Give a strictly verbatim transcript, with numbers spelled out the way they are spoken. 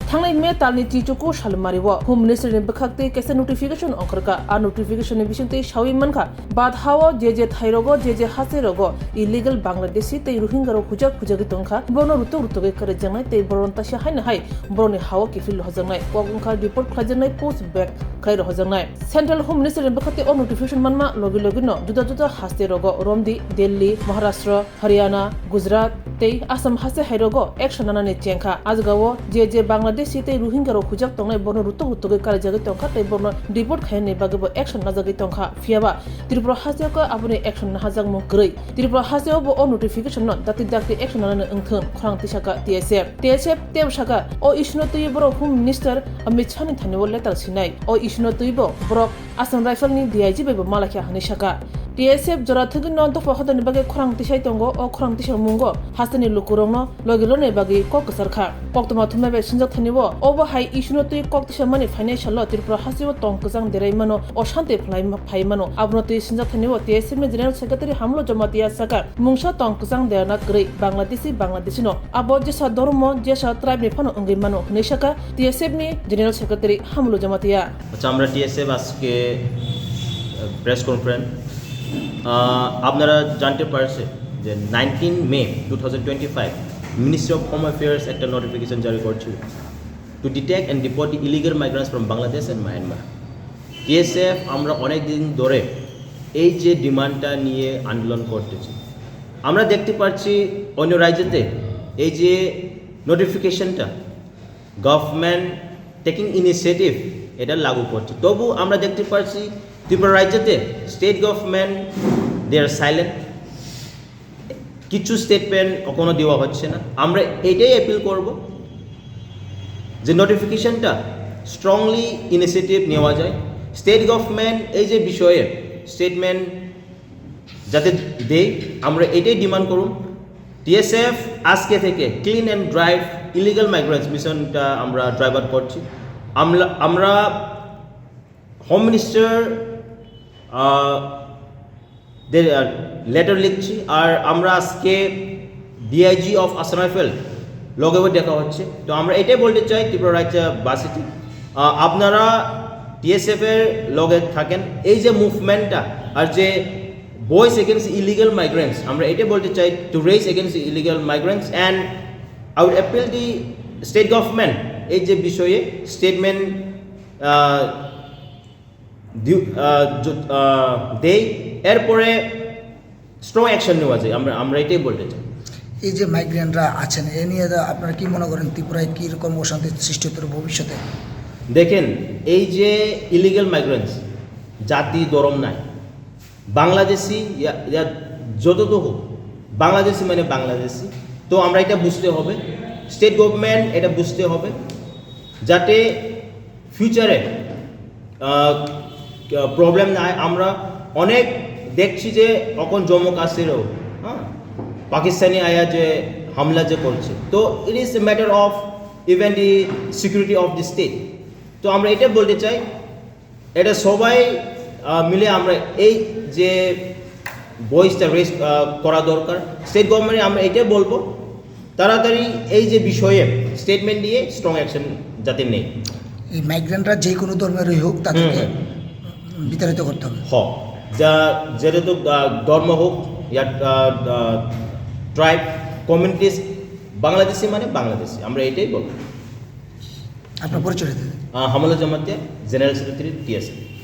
Thangnai May talni chichuku salmari o Home Ministry ni bwkhak tei kaisa notification ongkhorkha. A notification ni bisingtwi sawi mankha, Badhao je je thairogo, je je haste rogo illegal Bangladeshi tei Rohingya rok hujak hujagwi tongkha, borno rutuk rutugwi kwrwjaknai tei borok taisa haino hai borokni hao kiphil rohorjaknai, kok wngkha deport khlaijaknai, post back khlai rohorjaknai. Central Home Ministry ni bwkhak tei o notification manma logi logi no juda juda haste rogo Romdi, Delhi, Maharashtra, Haryana, Gujarat tei Assam haste hai rogo action nanani chengkha. A jagao je je Bangladeshi tei Rohingya rok hujak tongnai borno rutuk rutugwi kwrwjagwi tongkha tei borno deport khainani bagwi bo action najagwi tongkha. Phiyaba Tripura hasteo khe aboni action nahajakmung kwrwi. Tripura hasteo bo o notification no dakti dakti action nanani wngthung khorang tisaka T S F. T S F tebo saka, o issue no twiwi borok Home Minister Amit Shah ni thani o letter sinai. O issue no twiwi bo borok Assam Rifle ni D I G bai bo malakha hwnwi saka. T S F jora thwgwi no dopha hodani bagwi khorang tisai tongo, o khorang tisamungo hasteni lukurokno logi lonai bagwi kok kwcharkha. Koktwma thumnai bai sinjak thani o, obo hai issue no twi kok tisamani phainai salo Tripura hasteo tong kwchang derai mano, oshanti phlai phai mano. Abono twi sinjak thani o T S F ni General Secretary Hamlo Jamatia saka, mungsa tong kwchang derana kwrwi Bangladeshi Bangladeshi no. Abo jesa dhormo, jesa tribe ni phano wngwi mano hwnwi saka T S F ni General Secretary Hamlo Jamatia. আচ্ছা, আমরা টিএসএফ আজকে press conference, আপনারা জানতে পারছেন যে nineteen May two thousand twenty five ministry of home affairs একটা notification জারি করছিল to detect and deport the illegal migrants from Bangladesh and Myanmar. TSF আমরা অনেক দিন ধরে এই যে ডিমান্ডটা নিয়ে আন্দোলন করতেছি। আমরা দেখতে পাচ্ছি অন্য রাজ্যতে এই যে নোটিফিকেশনটা গভর্নমেন্ট টেকিং ইনিশিয়েটিভ এটা লাগু করছে, তবু আমরা দেখতে পাচ্ছি ত্রিপুরা রাজ্যতে state government, they are silent। কিছু স্টেটমেন্ট এখনো দেওয়া হচ্ছে না। আমরা এটাই অ্যাপিল করব যে নোটিফিকেশনটা স্ট্রংলি ইনিশিয়েটিভ নেওয়া যায়, স্টেট গভর্নমেন্ট এই যে বিষয়ে স্টেটমেন্ট যাতে দেয়, আমরা এটাই ডিমান্ড করুন। টিএসএফ আজকে থেকে clean and drive illegal migrants মিশনটা আমরা ড্রাইভ আউট করছি। আমরা আমরা হোম মিনিস্টার দের লেটার লিখছি। আর আমরা আজকে ডিআইজি অফ আসাম রাইফেল লগেও দেখা হচ্ছে। তো আমরা এটাই বলতে চাই ত্রিপুরা রাজ্যবাসীকে, আহ, আপনারা টিএসএফ এর লগে থাকেন। এই যে মুভমেন্টটা আর যে বয়েস এগেনস্ট ইলিগাল মাইগ্রেন্টস, আমরা এটাই বলতে চাই, to raise against illegal migrants and I would appeal the state government এই যে বিষয়ে স্টেটমেন্ট দেই, এরপরে স্ট্রং অ্যাকশন নেওয়া যায়। আমরা আমরা এটাই বলতে চাই। এই যে মাইগ্রেন্টরা আছেন, এ নিয়ে তো আপনারা কি মনে করেন, ত্রিপুরায় কি রকম অশান্তি সৃষ্টি হতে পারে ভবিষ্যতে? দেখেন, এই যে ইলিগাল মাইগ্রেন্টস, জাতি ধর্ম নাই, বাংলাদেশি ইয়া ইয়া যত তো হোক, বাংলাদেশি মানে বাংলাদেশি। তো আমরা এটা বুঝতে হবে, স্টেট গভর্নমেন্ট এটা বুঝতে হবে, যাতে ফিউচারে প্রবলেম না হয়। আমরা অনেক দেখছি যে এখন জম্মু কাশ্মীরেও, হ্যাঁ, পাকিস্তানি আয়া যে হামলা যে করছে, তো it is a matter of even the security of the state। তো আমরা এটা বলতে চাই, এটা সবাই মিলে আমরা এই যে ভয়েসটা রেজ করা দরকার। স্টেট গভর্নমেন্টে আমরা এটাই বলবো, তাড়াতাড়ি এই যে বিষয়ে স্টেটমেন্ট দিয়ে স্ট্রং অ্যাকশন যাতে নেই। এই মাইগ্রেন্টরা যে কোনো ধর্মেরই হোক, তাদেরকে হুম, হুম। বিতাড়িত করতে হবে। হ, যা যেটা তো ধর্ম হোক, ইয়া ট্রাইব, কমিউনিটিস, বাংলাদেশি মানে বাংলাদেশি, আমরা এটাই বলবো। আপনার পরিচয় দিন। হামলা জমাতিয়া, জেনারেল সেক্রেটারি, টিএসএফ।